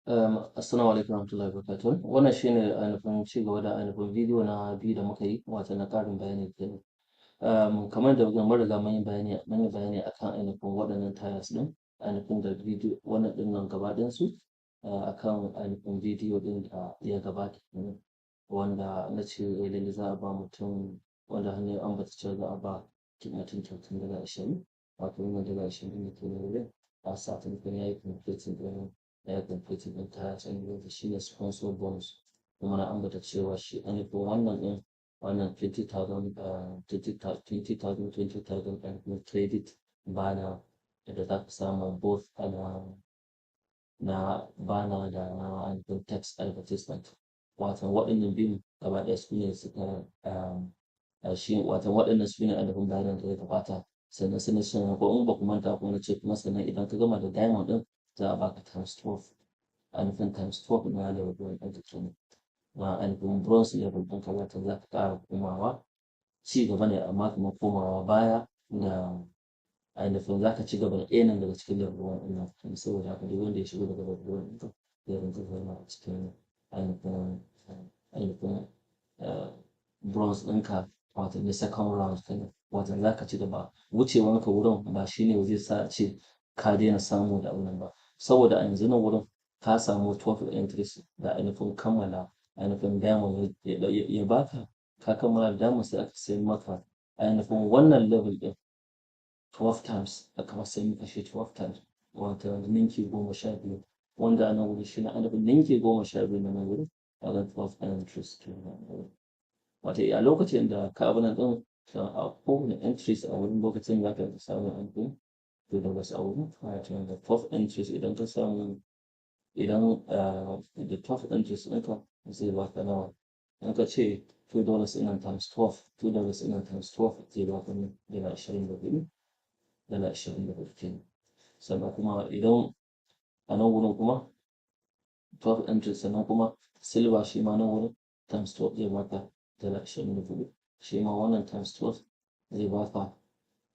Assalamu alaikum warahmatullahi wabarakatuh. Wannan shine ainihin ci gaba da ainihin bidiyo na biyu da muka yi, wato na ƙarin bayani kenan. Kamar da mun riga mun yi bayani akan ainihin waɗannan tiers ɗin, ainihin da bidiyo wannan ɗin nan gaba ɗayansu, akan ainihin bidiyo ɗin da ya gabata kenan, wanda na ce lallai za a ba mutum, wanda har na ambata cewa za a ba mutum kyautar $20, wato wannan $20 ɗin da ke nan wurin a sakamakon ya yi completing ɗin tiers ɗin da shi ne sponsor bonus. Kuma na ambata cewa shi ainihin wannan ɗin, wannan 20,000, 20,000, 20,000 ainihin credit banner da za ka samu, both ana na banner da na ainihin text advertisement. Wato waɗannan biyun gaba ɗaya su ne suka shi, wato waɗannan su ne ainihin bayanan da ya gabata. Sannan suna ko in ba ku manta ko na ce kuma, sannan idan ka gama da diamond ɗin, za a baka times 12, ainihin times 12 na level ɗin ɗinka kenan, na ainihin bronze level ɗinka. Wato za ka ƙara komawa ci gaba ne, amma kuma komawa baya da ainihin za ka ci gaba da ɗaya daga cikin level 1 ɗin nan. Saboda haka duk wanda ya shigo daga level 1 ɗinka zai rinƙa zama a cikin ainihin bronze ɗinka, wato na second round kenan. Wato za ka ci gaba, wucewanka wurin ba shi ne zai sa a ce ka daina samu da abun ba, saboda a yanzu nan wurin ka samu 12 entries da ainihin kammala ainihin diamond ya baka. Ka kammala diamond, sai aka sayar maka ainihin wannan level ɗin 12 times, aka sayar maka shi 12 times, wato ninki 12, wanda a nan wuri shi ne ainihin ninki 12 na nan wurin, kaga 12 entries kenan. Wato a lokacin da ka abu nan ɗin, a kowane entries a wurin lokacin za ka samu ainihin $2 a wurin, wato da 12 entries. Idan ka samu, idan da 12 entries ɗinka zai baka nawa? In ka ce $2 ɗin nan times 12, $2 ɗin nan times 12 zai baka ne $24, $24 kenan. Sannan kuma idan a nan wurin kuma 12 entries, sannan kuma silver shi ma nan wurin times 12 zai baka $24. Shi ma wannan times 12 zai baka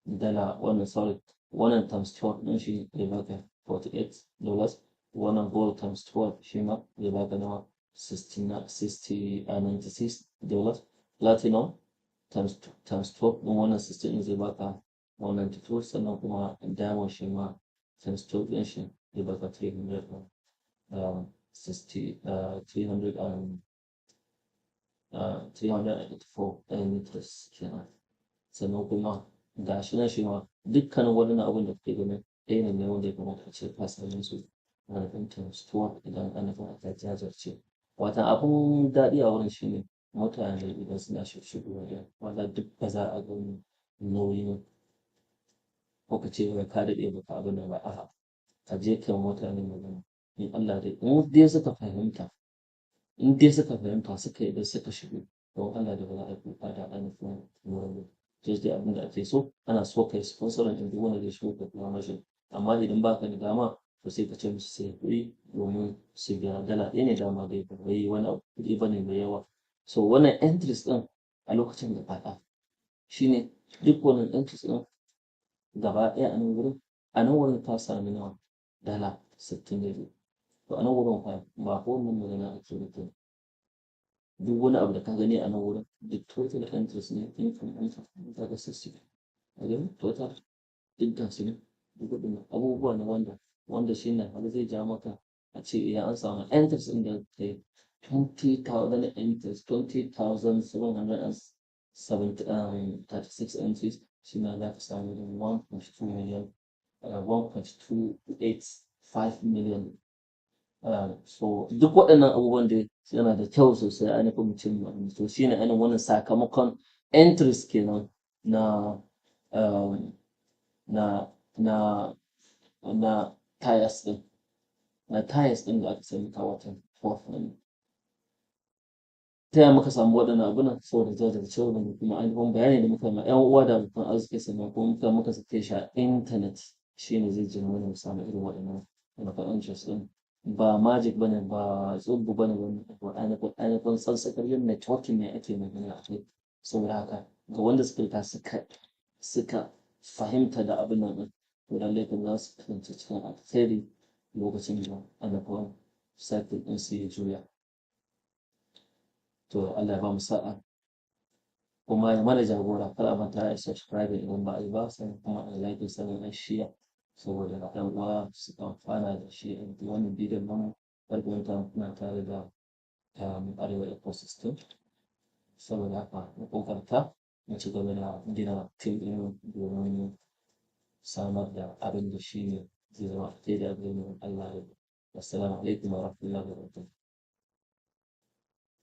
dala wannan, sorry, wannan times 12 ɗin shi zai baka $48. Wannan gold times 12 shi ma zai baka nawa? 60, 60, $96. Platinum times 12 ɗin wannan 60 ɗin zai baka 192. Sannan kuma diamond shi ma times 12 ɗin shi zai baka 300, 60, 300 and 384 entries kenan. Sannan kuma ga shi nan, shi ma dukkanin waɗannan abun da kuke gani ɗaya ne wanda ya kamata a ce ka same su ainihin times 12 idan ainihin aka jajirce. Watan abun daɗi a wurin shi ne mutane idan suna shigowa da wanda duk ba za a gani nauyin ko ka ce wai ka daɗe baka abun nan ba. A'a, ka je kai wa mutane magana, in Allah dai in dai suka fahimta, in dai suka fahimta, suka yarda suka shigo, don Allah da ba za a yi kuka da ainihin wurin ba. Just dai abin da ake so, ana so kai sponsoring ɗin duk wanda zai shigo, ka kula mashi. Amma idan baka da dama, to sai ka ce musu sai kuɗi domin su biya. $1 ne dama dai, ba wai wani abu kuɗi bane mai yawa. So wannan entries ɗin a lokacin gaba ɗaya shine duk wannan entries ɗin gaba ɗaya a nan wurin ka sami nawa? $62. To a nan wurin fa ba ko wannan magana ake nufi. Duk wani abu da ka gani a nan wurin duk total entries ne, income ɗinka kaga 60, ka gani total duk ga su ne. Duk waɗannan abubuwa ne wanda shi ne har zai ja maka a ce idan an samu entries ɗin da kai 20,000 entries, 20,736 entries, shi ma za ka samu 1.2 million, 1.285 million. So duk waɗannan abubuwan dai yana da kyau sosai ainihin mutum. To shi ne ainihin wannan sakamakon entries kenan na tiers ɗin, na tiers ɗin da aka sami ta watan 12 ɗin. Ta yaya muka samu waɗannan abunan? Saboda jajircewa da kuma ainihin bayani da muka yi ma 'yan uwa da abokan arziki, sannan kuma muka sake shi a intanet, shi ne zai janyo mana mu samu irin waɗannan ainihin entries ɗin. Ba magic bane, ba tsubbu bane wannan abu, ainihin tsantsar yin networking ne ake magana a kai. Saboda haka ga wanda suka riga suka fahimta da abun nan ɗin, to lallai kam za su kasance cikin alkhairi lokacin da ainihin Cycle ɗin sai ya juya. To, Allah ya ba mu sa'a kuma ya mana jagora. Kar a manta a subscribe idan ba a yi ba, sannan kuma a like, sannan a share, saboda ɗan uwa su amfana da shi wannan bidiyon namu. Kar ku manta, kuna tare da Arewa Ecosystem. Saboda haka mu ƙoƙarta mu ci gaba da gina team ɗin domin samar da abin da shi ne zai zama alheri a gare mu. Allah ya. Assalamu alaikum wa rahmatullahi wa barakatuh.